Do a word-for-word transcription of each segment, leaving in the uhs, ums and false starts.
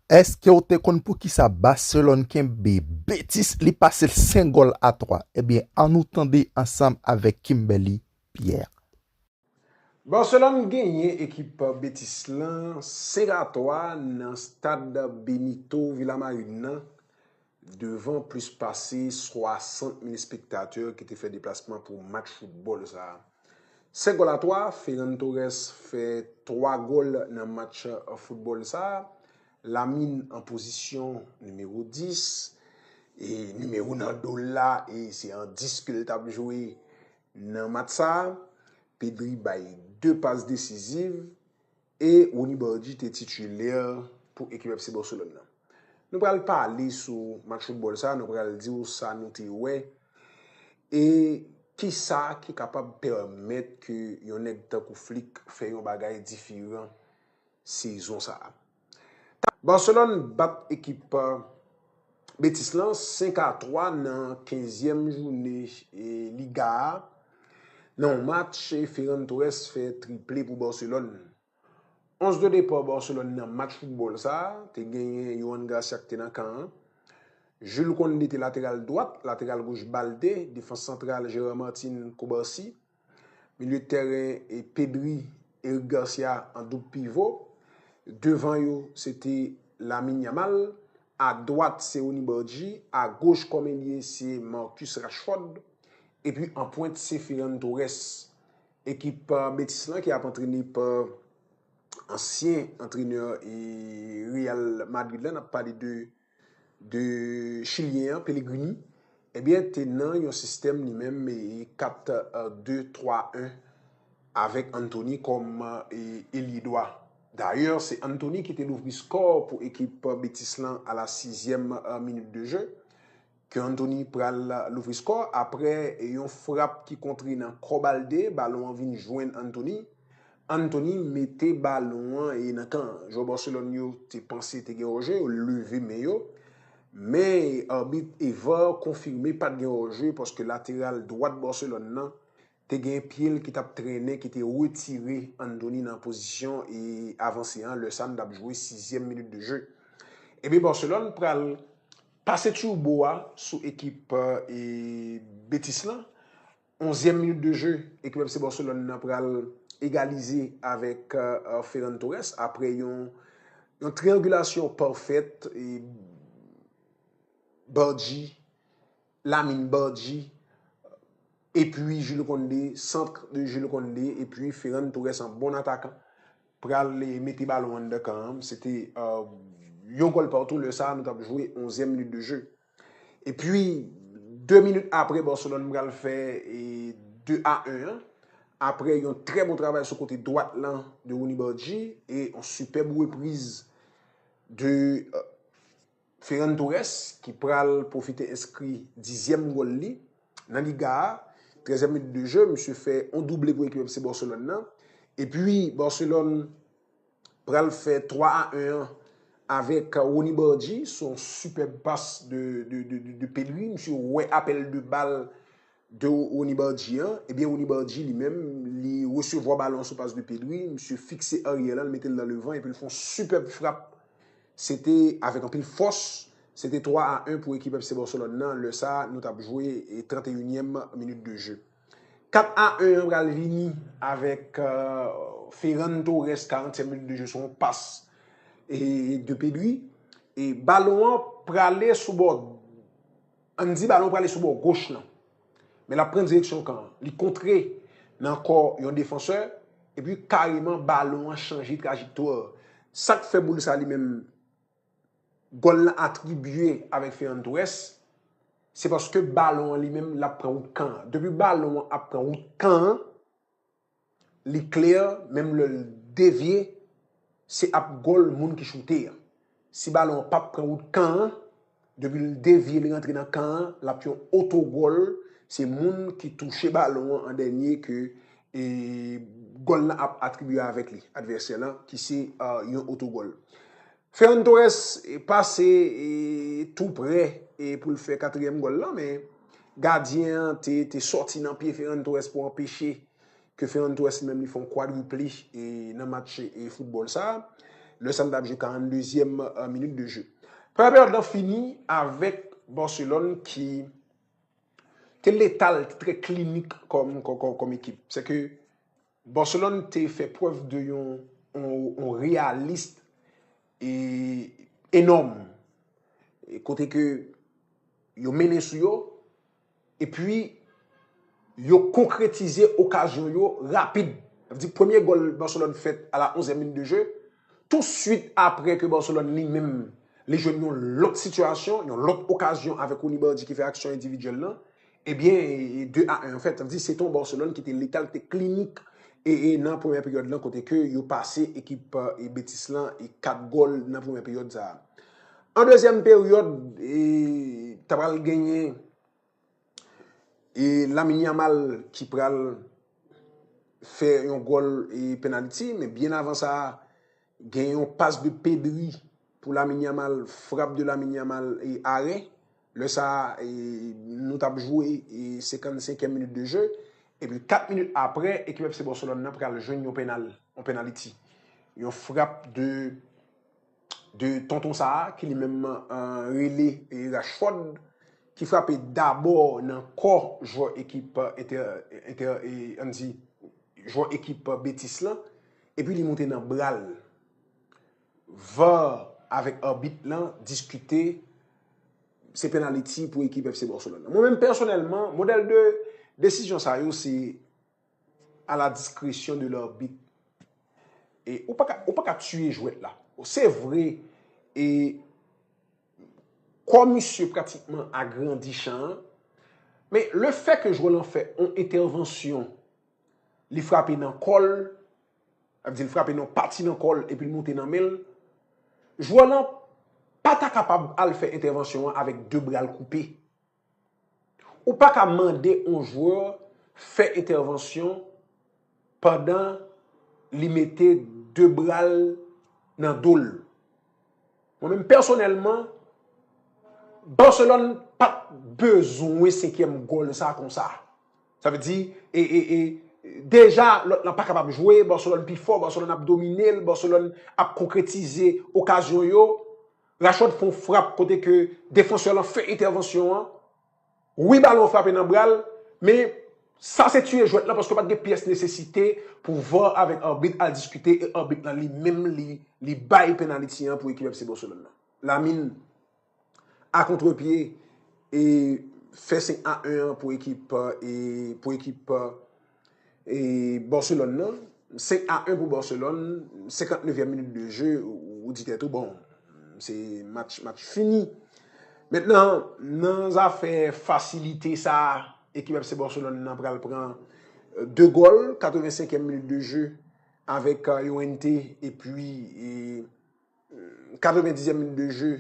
Èske w te konn poukisa Barcelone kenbe Betis, li pase l senk gòl a twa? Ebyen, ann nou tande ansanm avèk Kimberly Pierre. Barcelone genyen ekip Betis lan senk a twa nan stad Benito Villamarín nan, devan plis pase swasant mil espektatè ki te fè deplasman pou match foutbòl sa a. Senk gòl a twa, Ferran Torres fè twa gòl nan match foutbòl sa a. Lamine an pozisyon nimewo dis, e nimewo nan do l la, e se an dis ke l t ap jwe nan match sa a. Pedri bay de pas desiziv, e Rooney Bardi te titilè pou ekip F C Barcelone nan. Nou pral pale sou match foutbòl sa a, nou pral di w sa nou te wè, e kisa ki kapab pèmèt ke yon nèg tankou Flick fè yon bagay diferan sezon sa a. Barcelone bat ekip Betis lan senk a twa nan kenzyèm jounen Liga a. Nan yon match, Ferran Torres fè triple pou Barcelone. Onz de depa Barcelone nan match foutbòl sa a, te genyen Yohan Gracia ki te nan kan an. Jules Koundé te lateral dwat, lateral goch Baldé, defans santral Gérard Martin, Cubarsí. Milye tèren e Pedri, Eric Garcia an doub pivo. Devan yo, se te Lamine Yamal. A dwat, se Rooney Bardi. A goch kòm elye, se Marcus Rashford. Epi an pwent, se Ferran Torres. Ekip Betis lan ki ap antrene pa ansyen antrenè Real Madrid la, n ap pale de de Chilyen an, Pellegrini, ebyen, te nan yon sistèm li menm kat de twa en avèk Antony kòm elye dwa. Dayè, se Antony ki te louvri skò pou ekip Betis lan a la sizyèm minit de jeu. Ke Antony pral louvri skò apre yon frap ki kontre nan kò Baldé, balon an vin jwenn Antony. Antony mete balon an e nan kan an. Jwè Barcelone yo te panse te gen hors-jeu, yo leve men yo. Men abit e var konfime pa t gen hors-jeu paske lateral dwat Barcelone nan te gen pye l ki t ap trennen, ki te retire Antony nan pozisyon e avanse an. Lè sa a, n t ap jwe sizyèm minit de jeu. Ebyen, Barcelone pral pase turbo a sou ekip Betis lan. Onzyèm minit de jeu, ekip F C Barcelone nan pral egalize avèk Ferran Torres apre yon, yon triyangilasyon pafèt e Bardi, Lamine Bardi, epi Jules Koundé, sant de Jules Koundé, epi Ferran Torres, an bon atakan, pral mete balon anndan kan an. Se te yon gòl patou, lè sa a, nou t ap jwe onzyèm minit de jeu. Epi, de minit apre, Barcelone pral fè de a en an. Apre yon trè bon travay sou kote dwat lan de Rooney Bardi e yon sipèb repriz de Ferran Torres ki pral pwofite enskri dizyèm gòl li nan Liga a. Trèzyèm minit de jeu, misye fè yon double pou ekip F C Barcelone nan. Epi, Barcelone pral fè twa a en an avèk Rooney Bardi, se yon sipèb pas de, de, de, de, de Pedri. Misye wè apèl de bal de Rooney Bardi an. Ebyen, Rooney Bardi li menm, li resevwa balon an sou pas de Pedri. Misye fikse aryè lan, li mete l nan levan epi l fè yon sipèb frap. Se te avèk anpil fòs. Se te twa a en pou ekip F C Barcelone nan. Lè sa a, nou t ap jwe tranteyinyèm minit de jeu. Kat a en an pral vini avèk Ferran Torres, karantyèm minit de jeu, se yon pas e de Pedri. E balon an prale sou bò, ann di balon prale sou bò goch lan. Men l ap pran direksyon kan an. Li kontre nan kò yon defansè, epi kareman balon an chanje trajektwa. Sa k fè boul sa li menm gòl lan atribye avèk Ferran Torres, se paske balon an li menm l ap pran wout kan an. Depi balon an ap pran wout kan an, li klè, menm lè l devye, se ap gòl moun ki choute an. Si balon an p ap pran wout kan an, depi l devye, li rantre nan kan an, l ap yon otogòl. Se moun ki touche balon an an dènye ke e, gòl lan ap atribye avèk li, advèsè lan, ki se yon otogòl. Ferran Torres pase tou prè pou l fè katriyèm gòl lan, men gadyen an te, te sòti nan pye Ferran Torres pou anpeche ke Ferran Torres li menm li fè yon kwadriple nan match foutbòl sa a. Lè sa n t ap jwe karanndezyèm minit de je. Premyè peryòd lan fini avèk Barcelone ki te letal, te trè klinik kòm, kòm, kòm, kòm ekip. Se ke Barcelone te fè prèv de yon, yon, yon reyalis e enòm. E kote ke yo mennen sou yo, epi yo konkretize okazyon yo rapid. Sa vle di premye gòl Barcelone fèt a la onzyèm minit de je. Touswit apre ke Barcelone li menm, li jwenn yon lòt sitiyasyon, yon lòt okazyon avèk Rooney Bardi ki fè aksyon endividyèl lan, ebyen, de a en anfèt. Sa vle di se te yon Barcelone ki te letal, ki te klinik e, e nan premyè peryòd lan kote ke yo pase ekip e, Betis lan e kat gòl nan premyè peryòd sa a. An dezyèm peryòd, e, ta pral genyen e Lamine Yamal ki pral fè yon gòl e penaliti, men byen avan sa, gen yon pas de Pedri pou Lamine Yamal, frap de Lamine Yamal e arè. Lè sa, e, nou t ap jwe e senkannsenkyèm minit de je. Epi kat minit apre, ekip F C Barcelone nan pral jwenn yon penal, yon penaliti. Yon frap de de tonton sa a, ki li menm rele e, Rashford, ki frape dabò nan kò jwè ekip Inter, Inter, e, ann di, jwè ekip Betis lan, epi li moute nan bra l. VAR avèk abit lan diskite, se penaliti pou ekip F C Barcelone. Mwen menm pèsonèlman, modèl de desizyon sa yo se à la discrétion de l'arbitre. E ou pa ka, ou pa ka tiye jwèt la. Se vre, e kò misye pratikman agrandi chan an, men lefè ke jwè lan fè yon entèvansyon, li frape nan kò l, sa vle di l frape nan pati nan kò l epi l moute nan men l, jwè lan pa ta kapab al fè entèvansyon an avèk de bra l koupe. Ou pa ka mande yon jwè fè entèvansyon pandan li mete de bra l nan do l. Mwen menm pèsonèlman, Barcelone pa t bezwen senkyèm gòl sa konsa. Sa vle di, e, e, e, deja lòt lan pa kapab jwe, Barcelone pi fò, Barcelone ap domine l, Barcelone ap konkretize okazyon yo. Rashford fè yon frap kote ke defansè lan fè entèvansyon an. Wi, balon an frape nan bra l, men sa se tiye jwèt lan paske pa t gen pyès nesesite pou VAR avèk abit al diskite e abit lan li menm li, li bay penaliti an pou ekip F C Barcelone lan. Lamine a kontrepye e fè senk a en an pou ekip, e, pou ekip e, Barcelone nan. Senk a en pou Barcelone, senkantnevyèm minit de je, ou, ou di tèt ou, bon, se match, match fini. Mentnan, nan zafè fasilite sa, ekip F C Barcelone nan pral pran de gòl, katrevensenkyèm minit de je, avèk Llorente, epi e, katrevendizyèm minit de je,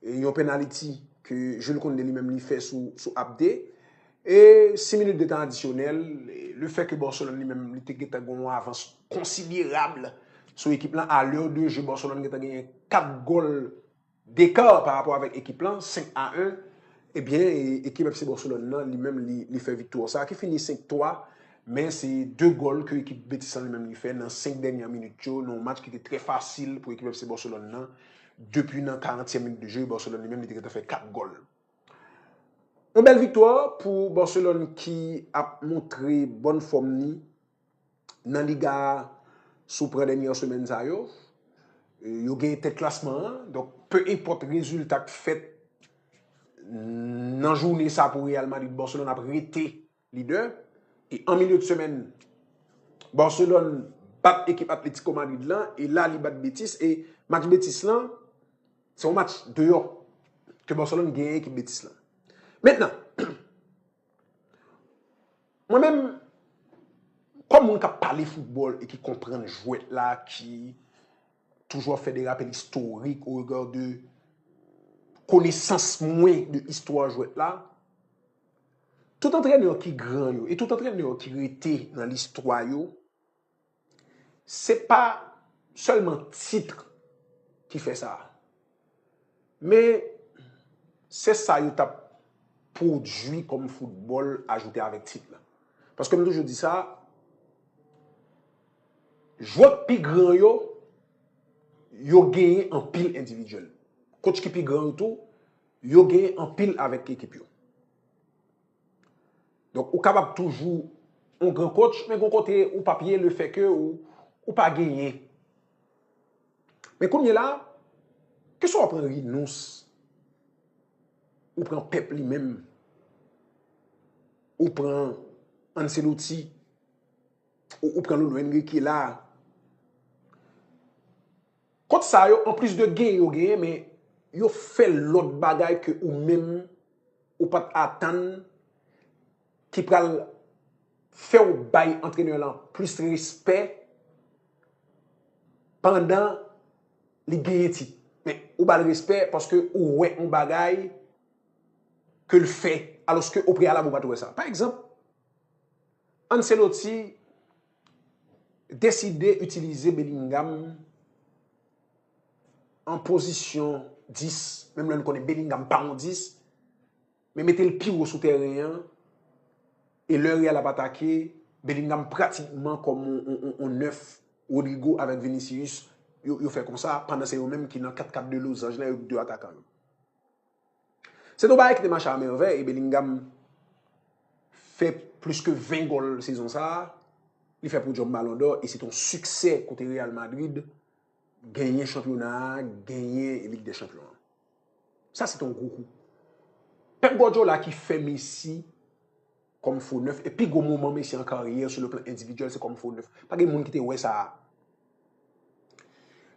e, yon penaliti ke Jules Koundé li menm li fè sou, sou Abde. E sis minit de tan adisyonèl, e, lefè ke Barcelone li menm li te gentan gen yon avans konsiderab sou ekip lan, a lè de je Barcelone gentan genyen kat gòl deka pa rapò avèk ekip lan, senk a en, ebyen, e, ekip F C Barcelone nan, li menm, li, li fè viktwa sa a, ki fini senk twa, men se de gòl ke ekip Betis lan li menm li fè nan senk dènye minit yo, nan yon match ki te trè fasil pou ekip F C Barcelone nan, depi nan karantyèm minit de je, Barcelone li menm, li te gentan fè kat gòl. Yon bèl viktwa pou Barcelone ki ap montre bòn fòm ni nan Liga a sou pran dènye semèn sa yo. E, yo genyen tèt klasman an. Donk, pe enpòt rezilta k fèt nan jounen sa pou Real Madrid, Barcelone ap rete lidè. E an milye de semèn, Barcelone bat ekip Atletico Madrid lan, e la li bat Betis, e match Betis lan, se yon match deyò ke Barcelone genyen ekip Betis lan. Mentnan, mwen menm, kòm moun k ap pale foutbòl e ki konprann jwèt la, ki toujou ap fè de rapèl istorik o rega de konesans mwen de istwa jwèt la, tout antrenè ki gran yo e tout antrenè ki rete nan listwa yo, se pa sèlman tit ki fè sa. Men, se sa yo t ap pwodui kòm foutbòl ajoute avèk tit la. Paske m toujou di sa, jwè k pi gran yo, yo genyen anpil endividyèl. Coach ki pi gran yo tou, yo genyen anpil avèk ekip yo. Donk, ou kapab toujou yon gran coach, men gon kote ou p ap ye lefètke ou, ou pa genyen. Men kounye la, keswa w pran Rinus, ou pran Pep li menm, ou pran Ancelotti, ou, ou pran Nuno Enrique la. Kot sa yo, anplis de gen yo genyen, men yo fè lòt bagay ke ou menm ou pa t atann ki pral fè w bay antrenè lan plis respè pandan li genyen tit. Men ou ba l respè paske ou wè yon bagay ke l fè, alòske o preyalab ou pa t wè sa. Pa egzanp, Ancelotti deside itilize Bellingham an pozisyon dis, menm lè n konnen Bellingham pa yon dis, men mete l pi wo sou tèren an, e lè Real ap atake, Bellingham pratikman kòm on, on, on, on nèf, Rodrygo avèk Vinicius, yo, yo fè konsa, pandan se yo menm ki nan kat kat de lozanj la, yo de atakan yo. Se te yon bagay ki te mache a mèvèy, e Bellingham fè plis ke ven gòl sezon sa a, li fè podyòm Ballon d'Or, e se te yon siksè kote Real Madrid genyen chanpyona a, genyen Lig dè Chanpyon an. Sa se te yon gwo kou. Pep Guardiola ki fè Messi kòm fo nèf, e pi gwo moman Messi an karyè sou le plan endividyèl, se kòm fo nèf. Pa gen moun ki te wè sa a.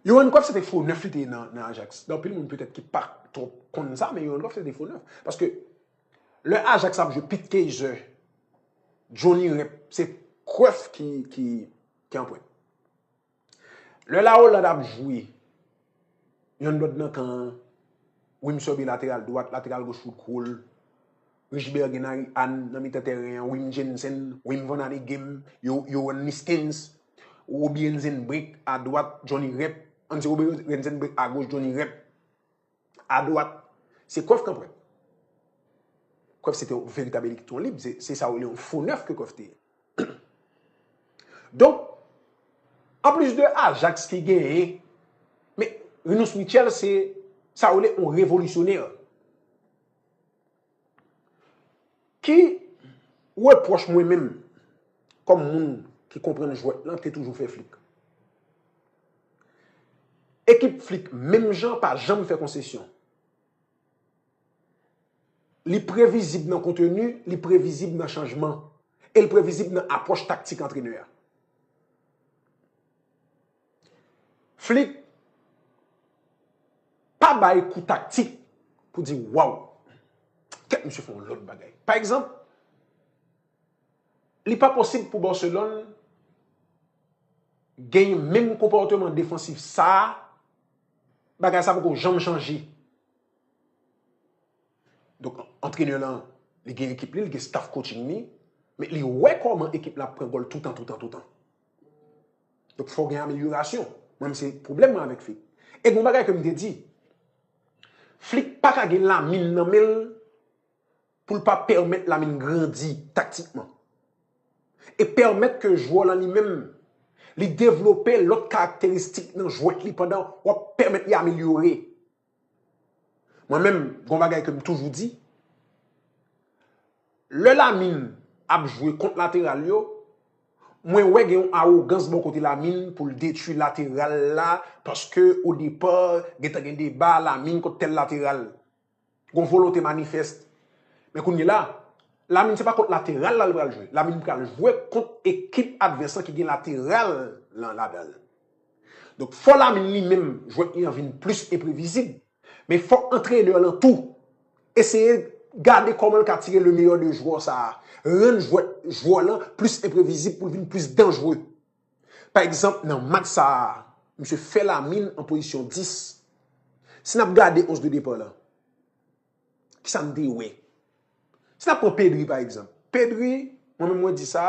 Johan Cruyff se te fo nèf li te ye nan, nan Ajax. Gen anpil moun petèt ki pa twò konn sa, men Johan Cruyff se te fo nèf. Paske lè Ajax ap jwe Piet Keizer, Johnny Rep, se Cruyff ki, ki, ki an pwent. Lè La Hollande ap jwe, Jan Dòd nan kan an, Wim Sorby lateral dwat, lateral goch Ruud Krol, Rich Berg, Henry An nan mitan tèren an, Wim Jansen, Wim Van Hanegem, Yo-, Johan Neeskens, Robbie Huijsenbrink adwat, Johnny Rep, ann di Robbie Huijsenbrink agoch, Johnny Rep adwat. Se Cruyff k an pwent. Cruyff se te yon veritab elektwon lib, se, se sa yo rele yon fo nèf ke Cruyff te ye. Donk, anplis de Ajax ki genyen, men Rinus Michel se sa yo rele yon revolisyonè. Ki repwòch mwen menm, kòm moun ki konprann jwèt lan, te toujou fè Flick? Ekip Flick, menm jan, pa janm fè konsesyon. Li previzib nan konteni, li previzib nan chanjman, e li previzib nan apwòch taktik antrenè a. Flick pa bay kou taktik pou di, "Waw, kèt misye fè yon lòt bagay." Pa egzanp, li pa posib pou Barcelone gen menm konpòteman defansif sa a, bagay sa poko janm chanje. Donk, antrenè lan, li gen ekip li, li gen staff coaching li, men li wè kòman ekip la ap pran gòl toutan, toutan, toutan. Donk, fò gen amelyorasyon. Mwen, se pwoblèm mwen avèk Flick. E gon bagay ke m te di, Flick pa ka gen Lamine nan men l pou l pa pèmèt Lamine grandi taktikman. E pèmèt ke jwè lan li menm, li devlope lòt karakteristik nan jwèt li pandan w ap pèmèt li amelyore. Mwen menm, gon bagay ke m toujou di, lè Lamine ap jwe kont lateral yo, mwen wè gen yon awogans bò kote Lamine pou l detwi lateral la, paske o depa, gentan gen deba, Lamine kont tèl lateral. Gon volonte manifès. Men kounye la, Lamine se pa kont lateral la l pral jwe. Lamine pral jwe kont ekip advès lan ki gen lateral lan ladan l. Donk, fò Lamine li menm, jwèt li an vin plis enprevizib. Men fò antrenè lan tou eseye gade kòman l ka tire le meilleur de jwè sa a. Rann jwèt, jwè lan plis enprevizib pou l vin plis danjre. Pa egzanp, nan match sa a, misye fè Lamine an pozisyon dis. Si n ap gade onz de depa lan, kisa n te wè? Si n ap pran Pedri, pa egzanp. Pedri, mwen menm mwen di sa,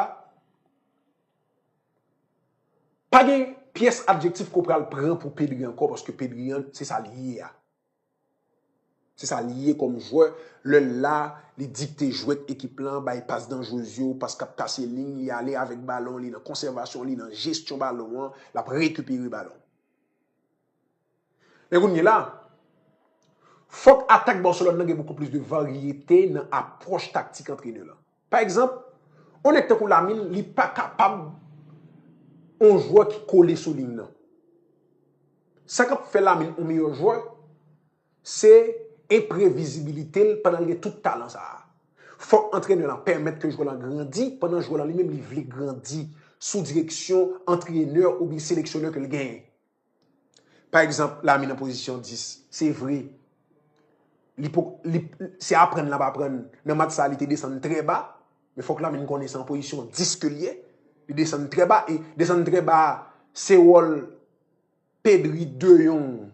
pa gen pyès adjektif ke w pral pran pou Pedri ankò, paske Pedri an, se sa l ye a. Se sa li ye kòm jwè. Lè l la, li dikte jwèt ekip lan, bay pas danjrez yo, pas k ap kase liy, li ale avèk balon, li nan konsèvasyon, li nan jesyon balon an, l ap rekipere balon. Men kounye la, fòk atak Barcelone nan gen bokou plis de varyete nan apwòch taktik antrenè lan. Pa egzanp, yon nèg tankou Lamine, li pa kapab yon jwè ki kole sou liy nan. Sa k ap fè Lamine yon meyè jwè, se enprevizibilite l pandan l gen tout talan sa a. Fòk antrenè lan pèmèt ke jwè lan grandi, pandan jwè lan li menm li vle grandi sou direksyon antrenè oubyen seleksyonè ke l genyen. Pa egzanp, Lamine an pozisyon dis, se vre. Li, li, se aprann l ap aprann. Nan match sa, li te desann trè ba, men fòk Lamine konnen se an pozisyon dis ke l ye. Li desann trè ba, e desann trè ba, se wòl Pedri, De Jong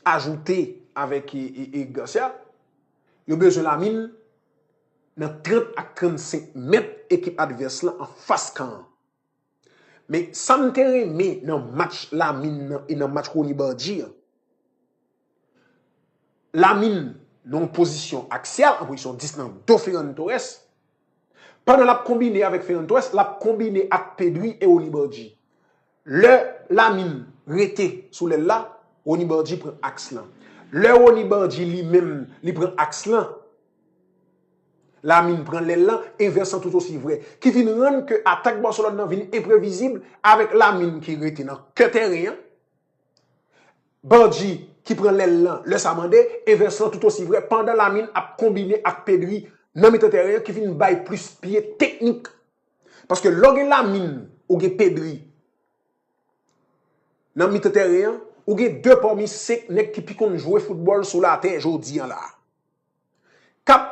ajoute avèk e, e, e Garcia. Yo bezwen Lamine nan trant ak trannsenk mèt ekip advès lan anfas kan an. Men sa m te renmen nan match Lamine nan e nan match Rony Bardji an, Lamine nan yon pozisyon aksyèl, an pozisyon dis nan do Ferran Torres. Pandan l ap konbine avèk Ferran Torres, l ap konbine ak Pedri e Rony Bardji. Lè Lamine rete sou lèl la, Rony Bardji pran aks lan. Lè Rony Bardji li menm li pran aks lan, Lamine pran lèl lan, envès lan tout osi vrè. Ki vin rann ke atak Barcelone nan vin enprevizib avèk Lamine ki rete nan kè tèren an. Bardji ki pran lèl lan lè sa mande, envès lan tout osi vrè pandan Lamine ap konbine ak Pedri nan mitan tèren an ki vin bay plis pye teknik. Paske lè w gen Lamine, ou gen Pedri nan mitan tèren an, ou gen de pami senk nèg ki pi konn jwe foutbòl sou latè jodi an la. K ap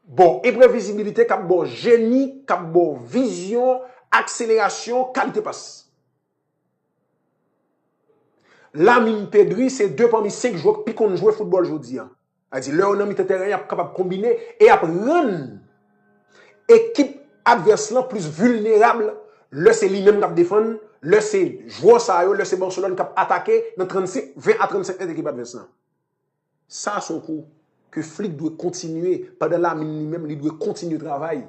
ba w enprevizibilite, k ap ba w jeni, k ap ba w vizyon, akselerasyon, kalite pas. Lamine, Pedri se de pami senk jwè k pi konn jwe foutbòl jodi an. Sa di, lè yo nan mitan tèren, y ap kapab konbine e y ap rann ekip advès lan plis vilnerab lè se li menm k ap defann, lè se jwè sa yo, lè se Barcelone k ap atake nan trannsenk, ven a trannsenk mèt ekip advès lan. Sa se yon kou ke Flick dwe kontinye, pandan Lamine li menm, li dwe kontinye travay.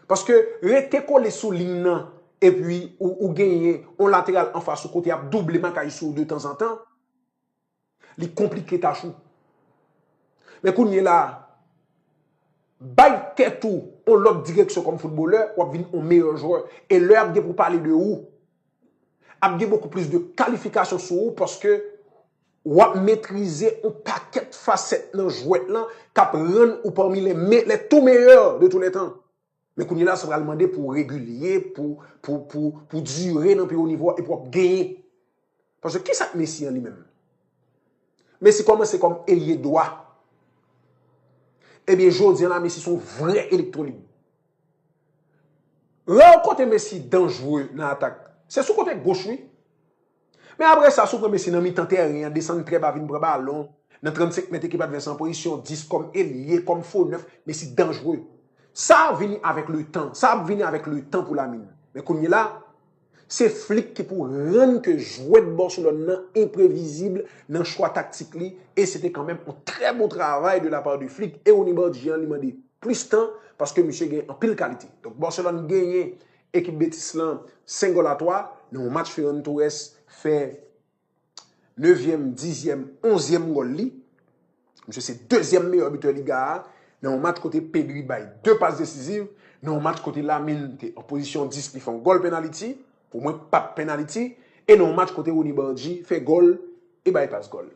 Paske rete kole sou liy nan, epi ou, ou genyen yon lateral anfas ou kote y ap double makaj sou ou de tanzantan, li konplike tach ou. Men kounye la, bay tèt ou yon lòt direksyon kòm foutbolè, w ap vin yon meyè jwè. E lè y ap gen pou pale de ou, ap gen bokou plis de kalifikasyon sou ou paske w ap metrize yon pakèt fasèt nan jwèt lan k ap rann ou pami les me-, les tout meilleurs de tous les temps. Men kounye la, sa pral mande pou w regilye, pou, pou, pou, pou dire nan pi wo nivo a, epi w ap genyen. Paske kisa k Messi an li menm? Messi kòmanse kòm elye dwa. Ebyen, jodi an la, Messi se yon vrè elektwo lib. Rè kote Messi danjre nan atak, se sou kote goch, wi. Men apre sa, si w pran Messi nan mitan tèren an, desann trè ba, vin pran balon nan trannsenk mèt ekip advès lan, pozisyon dis kòm elye, kòm fo nèf, Messi danjre. Sa ap vini avèk le tan. Sa ap vini avèk le tan pou Lamine. Men kounye la, se Flick ki pou rann ke jwèt Barcelone nan enprevizib nan chwa taktik li, e se te kanmenm yon trè bon travay de la part de Flick, e Rony Bardji an li mande plis tan, paske misye gen anpil kalite. Donk, Barcelone genyen ekip Betis lan senk gòl a twa, nan yon match Ferran Torres fè nevyèm, dizyèm, onzyèm gòl li. Misye se dezyèm meyè bitè Liga a, nan yon match kote Pedri bay de pas desiziv, nan yon match kote Lamine te an pozisyon dis, li fè yon gòl penaliti, pou mwen, pa t penaliti, e nan yon match kote Rony Bardji fè gòl e bay pas gòl.